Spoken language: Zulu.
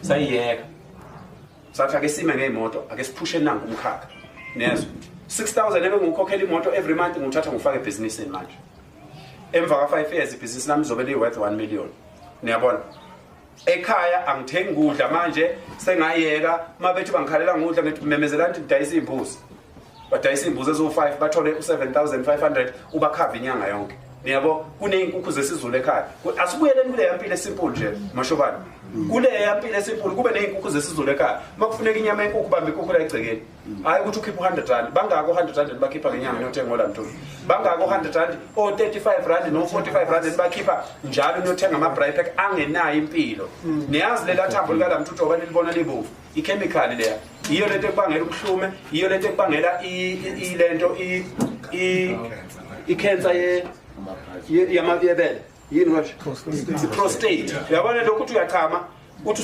Sayiyeka, sathi ake sime ngey'moto, ake siphushe nangu umkhakha. Nezwa, 6000 ebengukhokhela imoto every month, nguthatha ngufake ebhizinisini. Manje emva ka-5 years ibhizinisi lami lizobe liyi-worth 1 million. Niyabona, ekhaya angithengi kudla manje, sengayeka. Uma bethi bangikhalela ngudla, ngithi memezelani ukuthi ngidayisa iy'mbuzi. Badayisa iy'mbuzi eziwu-5, bathole u-7500, ubakhava inyanga yonke. Niyabo, kuney'nkukhu zesiZulu ekhaya. Asibuyeleni kuleya mpilo e-simple nje, mashobane, kuleya mpilo e-simple. Kube ney'nkukhu zesiZulu ekhaya. Uma kufuneka inyama yenkukhu, bamba inkukhu la egcekeni. Hhayi ukuthi ukhiphe u-R100. Bangako u-R100 bakhipha ngenyanga niyothenga olamtuli? Bangako u-R100, o-R35 no-R45 nibakhipha njalo niyothenga ama-braai pack angenayo impilo? Niyazi lela thambo likalamtuthu oba nilibona libomvu, ikhemikhali leya, yiyo lento ekubangela ubuhlume, yiyo lento ekubangela ilento ikhensa yebele. Yini manje? I-prostate. Uyabona lokhu ukuthi uyachama.